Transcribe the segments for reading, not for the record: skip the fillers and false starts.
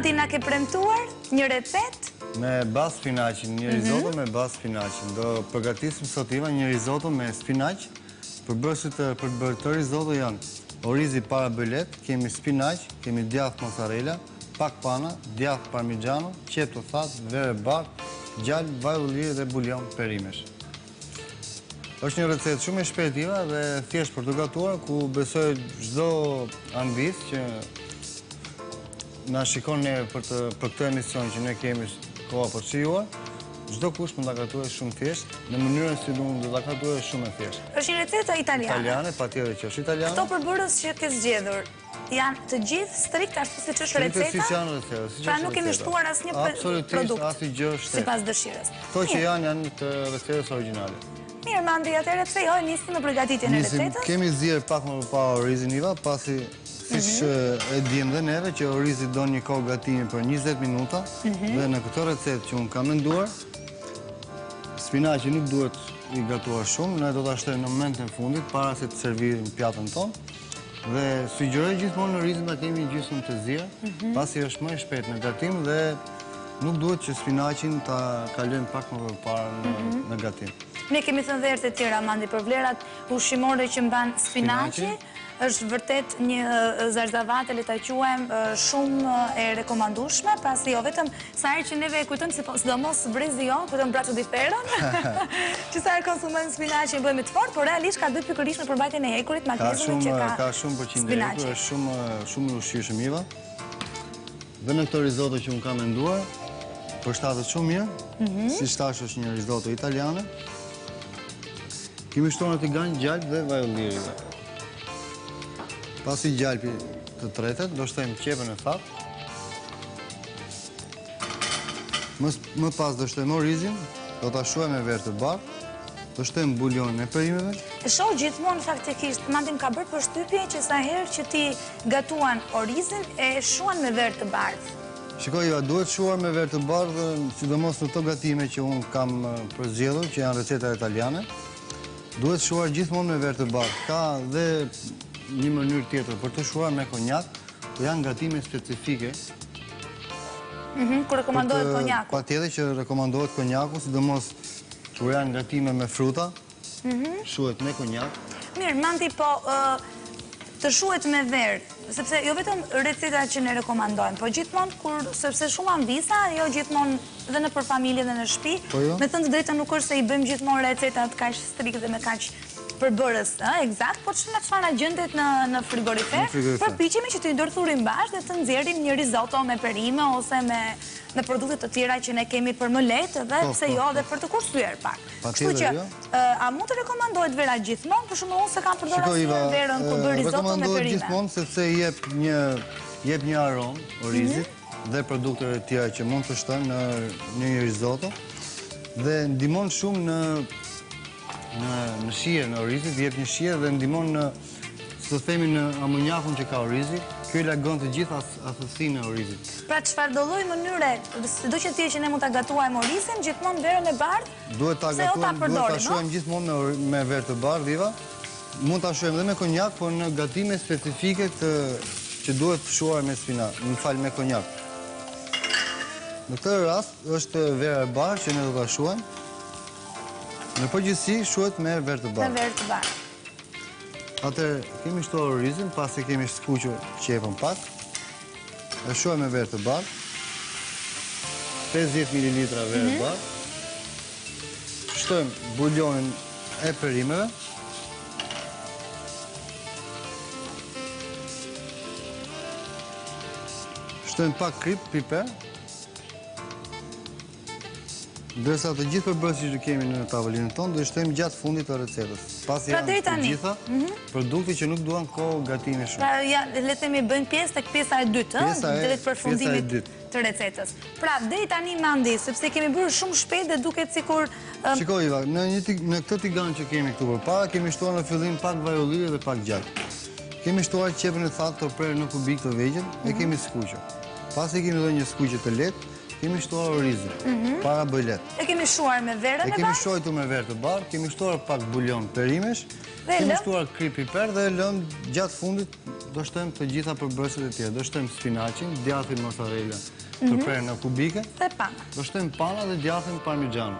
Mandi na ke premtuar një recetë? Me bazë spinaqin, një mhm. rizoto me bazë spinaqin. Do përgatisim sot Iva një rizoto me spinaq. Përbërësit për të bërë këtë rizoto janë orizi parabëjlet, kemi spinaq, kemi djathë mozzarella, pak pana, djathë parmigiano, qepë të thatë, verë e bardhë, gjalpë, vaj ulliri dhe bulion perimesh. Është një recetë shumë e shpejtë Iva dhe thjesht për të gatuar, ku besoj çdo amvis që na shikon ne për të për këtë emision që ne kemi koha për të shijuar, çdokush mund ta gatuajë shumë thjesht, në mënyrën si unë do ta gatuaj shumë e thjeshtë. Është një recetë italiane. Italiane, patjetër që është italiane. Këto përbërës që ke zgjedhur, Janë të gjithë strikt ashtu siç është receta? Strikt siç janë receta, siç Pra nuk kemi shtuar asnjë produkt. Absolutisht asnjë gjë shtesë. Sipas dëshirës. Këto që janë janë të recetës origjinale. Mirë, Mandi, atëherë pse jo e nisim me përgatitjen e recetës? Kemi zier pak më përpara orizin Iva, pasi siç mhm. e dimë dhe neve që orizi do një kohë gatimi për 20 minuta mhm. dhe në këtë recetë që unë kam menduar, spinaqi nuk duhet i gatuar shumë, ne do ta shtojmë në momentin e fundit para se të servirim pjatën tonë. Dhe sugjeroj gjithmonë orizin ta kemi gjysmë të zier, mhm. pasi është më i shpejtë në gatim dhe nuk duhet që spinaqin ta kalojmë pak më përpara në mhm. gatim. Ne kemi thënë dhe herë të tjera, Mandi, për vlerat ushqimore që mban spinaqi, është vërtet një zarzavate, le ta quajmë, shumë e rekomandueshme, pasi jo vetëm Sa herë që neve e kujtojmë, si po, sidomos brezi jonë, kujtojmë Braccio di Ferro, që sa herë konsumojmë spinaqin bëhemi të fortë, por realisht ka të bëjë pikërisht me përmbajtjen e hekurit, magnezumit që ka Ka shumë përqindje hekur, është shumë, shumë i ushqyeshëm Iva. Dhe në këtë rizoto që unë kam menduar, përshtatet shumë mirë, mm siç thashë është një rizoto italiane. Kemi shtuar në tigan gjalpë dhe vaj ulliri. Pasi gjalpi të tretet, do shtojmë qepën e thatë. Më pas do shtojmë orizin, do ta shuajmë me verë të bardhë, do shtojmë bulionin e perimeve. E shoh gjithmonë faktikisht, Mandi më ka bërë përshtypje që sa herë që ti gatuan orizin, e shuan me verë të bardhë. Shiko, jo, duhet shuar me verë të bardhë, sidomos në këto gatime që unë kam përzgjedhur, që janë receta italiane. Duhet shuar gjithmonë me verë të bardhë. Ka dhe një mënyrë tjetër për të shuar me konjak, Po janë gatime specifike. Mhm, ku rekomandohet konjaku. Patjetër që rekomandohet konjaku, sidomos kur janë gatime me fruta, mhm. shuhet me konjak. Mirë, Mandi, po të shuhet me verë, sepse jo vetëm receta që ne rekomandojmë, po gjithmonë kur, sepse shumë amvisa, jo gjithmonë dhe nëpër familje dhe në shtëpi, po jo. me thënë të drejtën nuk është se i bëjmë gjithmonë recetat kaq strikt dhe me kaq përbërës, ë, ekzakt, por çfarë çfarë na gjendet në në frigorifer, përpiqemi që t'i ndërthurim bashkë dhe të nxjerrim një rizoto me perime ose me me produkte të tjera që ne kemi për më lehtë dhe po, pse po, jo po. dhe për të kursyer pak. Kështu që, jo. a mund të rekomandohet vera gjithmonë? Për shembull, unë s'e kam përdorur asnjëherë verën kur bëj rizoto me perime. Rekomandohet gjithmonë sepse jep një jep një aromë orizit mhm. dhe produkteve të tjera që mund të shtojmë në në një rizoto dhe ndihmon shumë në Në në shijen e orizit jep një shije dhe ndihmon në si të themi në amonjakun që ka orizi, kjo i largon të gjithë athësinë e orizit. Pra çfarëdo lloj mënyre, sido që të jetë që ne mund ta gatuajmë orizin, gjithmonë verën e bardhë, duhet ta jo gatuajmë, duhet ta shuajmë gjithmonë me me verë të bardhë, Iva. Mund ta shuajmë dhe me konjak, por në gatime specifike të që duhet shuar me spinaq, më fal me konjak. Në këtë rast është vera e bardhë që ne do ta shuajmë. Në përgjithësi shuhet me verë të bardhë. Me verë të bardhë. Atëherë, kemi shtuar orizin, pasi kemi skuqur qepën pak. E shuajmë me verë të bardhë. 50 ml verë mhm. bardhë. Shtojmë bulionin e perimeve. Shtojmë pak kripë, piper. Ndërsa të gjithë përbërësit që kemi në tavolinën tonë, do i shtojmë gjatë fundit të recetës. Pasi pra janë të gjitha, mhm. produkte që nuk duan kohë gatimi shumë. Pra, ja, le të themi bëjnë pjesë tek pjesa e dytë, ëh, drejt përfundimit të recetës. Pra, deri tani Mandi, sepse kemi bërë shumë shpejt dhe duket sikur Shiko Iva, në një në këtë tigan që kemi këtu përpara, kemi shtuar në fillim pak vaj ulliri dhe pak gjalpë. Kemi shtuar qepën e thatë të prerë në kubikë të vegjël e mhm. kemi skuqur. Pasi kemi dhënë një skuqje të lehtë, Kemi shtuar orizin, mhm. para bëjlet. E kemi shuar me verën e bardhë? E kemi shuajtur me verë të bardhë, kemi shtuar pak bulion perimesh, kemi shtuar kripë piper dhe e lëmë gjatë fundit. do shtojmë të gjitha përbërësit e tjera. Do shtojmë spinaqin, djathin mozzarella të mhm. prerë në kubike. Dhe pana. Do shtojmë pana dhe djathin parmigiano.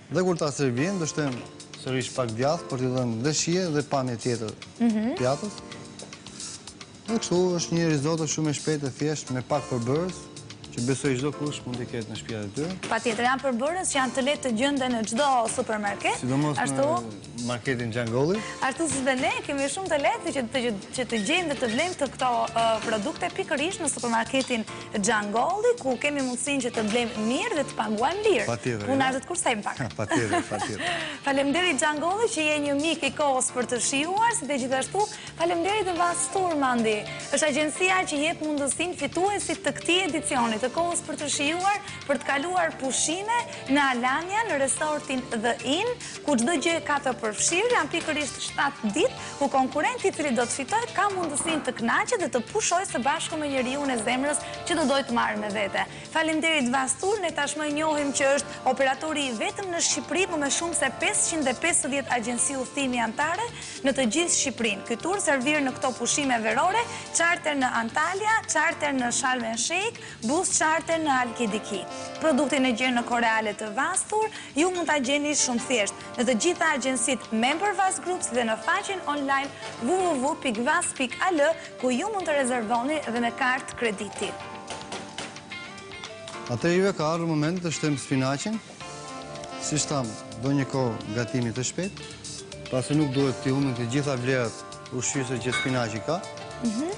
Dhe kur ta servirim, do shtojmë sërish pak djathë për t'i dhënë dhe shije dhe pamje tjetër mhm. pjatës. Dhe kështu është një rizoto shumë e shpejtë e thjeshtë me pak përbërës, që besoj çdokush mund t'i ketë në shtëpiat e tyre. Patjetër, janë përbërës që janë të lehtë të gjenden në çdo supermarket. Sidomos në marketin Xhangolli. Ashtu si dhe ne kemi shumë të lehtë që të që të gjejmë dhe të blejmë të këto produkte pikërisht në supermarketin Xhangolli, ku kemi mundësinë që të blejmë mirë dhe të paguajmë lirë. Patjetër. Puna është të kursejmë pak. Patjetër, patjetër. Faleminderit Xhangolli që je një mik i kohës për të shijuar, si dhe gjithashtu Faleminderit dhe Vas Tour Mandi. Është agjencia që jep mundësinë fituesit të këtij edicioni të kohës për të shijuar, për të kaluar pushime në Alanya, në resortin The Inn, ku çdo gjë ka të përfshirë, janë pikërisht 7 ditë, ku konkurrenti i cili do të fitojë ka mundësinë të kënaqet dhe të pushojë së bashku me njeriun e zemrës që do dojë të marrë me vete. Faleminderit Vas Tour, ne tashmë e njohim që është operatori i vetëm në Shqipëri me më shumë se 550 agjenci udhëtimi anëtare në të gjithë Shqipërinë. Ky tur servir në këto pushime verore, charter në Antalya, charter në Sharm el Sheikh, bus charter në Halkidiki. Produktin e gjen në kohë reale të Vas Tour, ju mund ta gjeni shumë thjesht në të gjitha agjencitë member Vas Group si dhe në faqen online www.vas.al ku ju mund të rezervoni dhe me kartë krediti. Atëherë ka ardhur momenti të shtojmë spinaqin. Siç thamë, do një kohë gatimi të shpejtë, pasi nuk duhet t'i humbim të gjitha vlerat ushqyese që spinaqi ka. Mhm.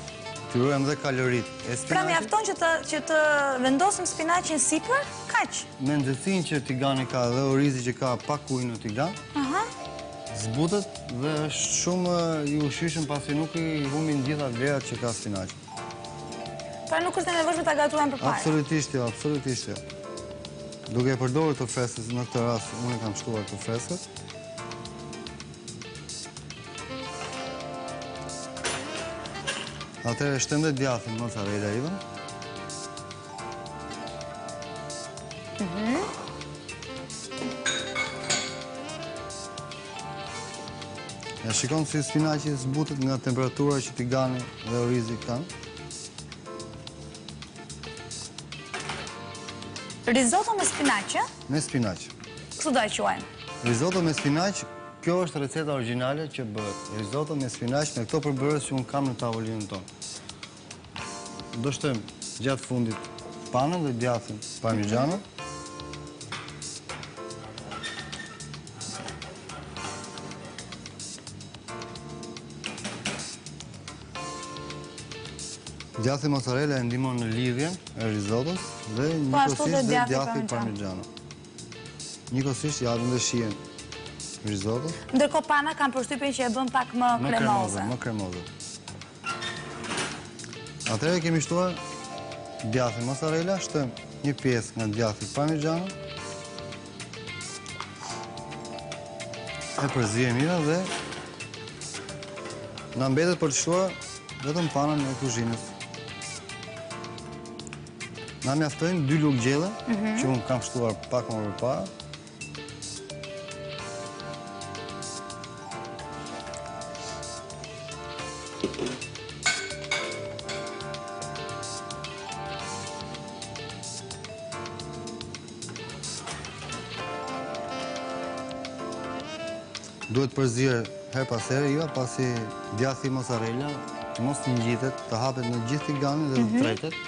T'i ruajmë dhe kaloritë e spinaqit. Pra mjafton që të, që të vendosim spinaqin sipër, kaq? Me nxehtësinë që tigani ka dhe orizi që ka pak ujë në tigan, zbutet dhe është shumë i ushqyeshëm pasi nuk i humbin gjitha vlerat që ka spinaqi. Pra nuk është e nevojshme ta gatuajmë përpara. Absolutisht jo, absolutisht jo. Duke e përdorur të freskët, në këtë rast unë e kam shtuar të freskët. Atëherë shtojmë dhe djathin mozzarella Iva. Mhm. Ja shikon si spinaqi zbutet nga temperatura që tigani dhe orizi kanë. Risotto me spinaq, ë? Me spinaq. Kështu do e quajmë. Risotto me spinaq, kjo është receta origjinale që bëhet. Risotto me spinaq me këto përbërës që unë kam në tavolinën tonë. Do shtojmë gjatë fundit panën dhe djathin parmigiano. Djathi mozzarella e ndihmon në lidhjen e rizotos dhe po, njëkohësisht dhe djathi parmigiano. Njëkohësisht japin dhe shijen rizotos. Ndërkohë pana kam përshtypjen që e bën pak më kremoze. Më kremoze. Atëherë kemi shtuar djathin mozzarella, shtojmë një pjesë nga djathi parmigiano. E përziejmë mirë dhe na mbetet për të shtuar vetëm panën e kuzhinës. Na mjaftojnë dy lugë gjelle, mhm. që unë kam shtuar pak më përpara. Duhet përzier herë pas here, jo, pasi djathi mozzarella të mos ngjitet, të hapet në gjithë tiganin dhe të mhm. tretet.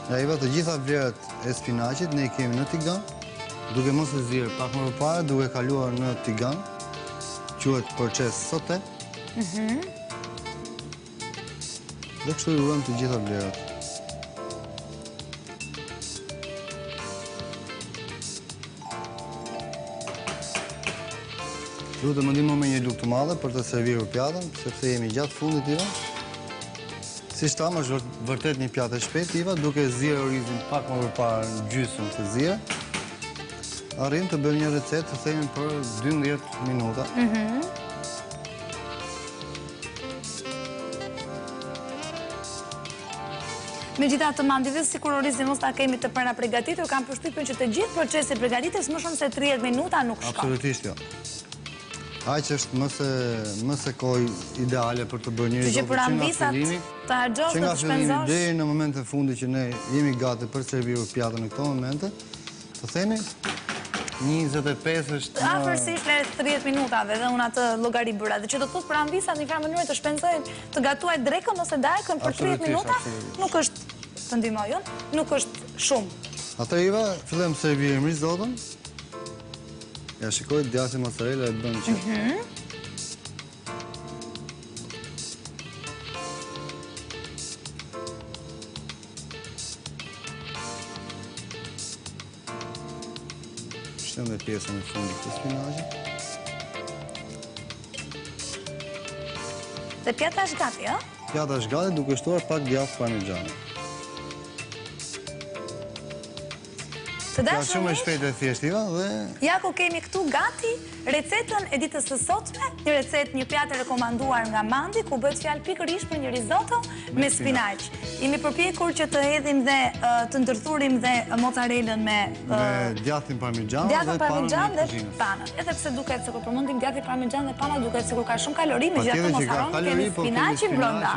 Ja Iva të gjitha vlerat e spinaqit ne i kemi në tigan, duke mos e zier pak më përpara, duke kaluar në tigan, quhet proces sote. Mhm. Dhe kështu i ruajmë të gjitha vlerat. Duhet të më ndihmo me një lugë të madhe për të servirur pjatën, sepse jemi gjatë fundit Iva. Siç thamë, është vërtet një pjatë e shpejtë Iva, duke zier orizin pak më përpara në gjysmë të zier. Arrijmë të bëjmë një recetë të themi për 12 minuta. Mhm. Megjithatë Mandi dhe sikur orizin mos ta kemi të parapregatitur, kam përshtypjen që të gjithë procesi i pregatitjes më shumë se 30 minuta nuk shkon. Absolutisht jo. Aq është më se më se kohë ideale për të bërë një rizoto që nga fillimi, të harxhosh të shpenzosh. Që nga fillimi deri në momentin e fundit që ne jemi gati për të servirur pjatën në këto momente, të themi 25 është në... Afërsisht rreth 30 minutave dhe unë atë llogari bëra. Dhe që do të thotë për amvisat në një farë mënyre të shpenzojnë të gatuajnë drekën ose darkën për 30 minuta, nuk është të ndihmoj unë, nuk është shumë. Atëherë Iva, fillojmë servirim rizoton. Ja shikoj djathi mozzarella e bën që. Mhm. Shtojmë dhe pjesën e fundit të spinaqit. Dhe pjata është gati, ë? Pjata është gati duke shtuar pak djathë parmixhan. Të dashur Shumë e shpejtë e thjeshtë Iva dhe Ja ku kemi këtu gati recetën e ditës së sotme, një recetë, një pjatë e rekomanduar nga Mandi, ku bëhet fjalë pikërisht për një risotto me spinaq. Jemi përpjekur që të hedhim dhe të ndërthurim dhe mozzarellën me me djathin parmixhan dhe panën e kuzhinës. Panën. Edhe pse duket sikur përmendim djathin parmixhan dhe pana duket sikur ka shumë kalori, megjithatë mos harroni kemi po spinaqin brenda.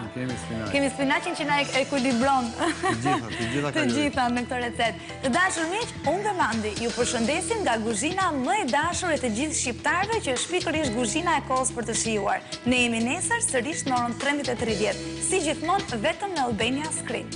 Kemi spinaqin që na ekuilibron. Të gjitha, të gjitha kaloritë. Të gjitha në këtë recetë. Të dashur miq, unë dhe Mandi ju përshëndesim nga guzhina më e dashur e të gjithë shqiptarëve që është pikërisht guzhina e kohës për të shijuar. Ne jemi nesër sërish në orën 13:30, si gjithmonë vetëm në Albania Screen.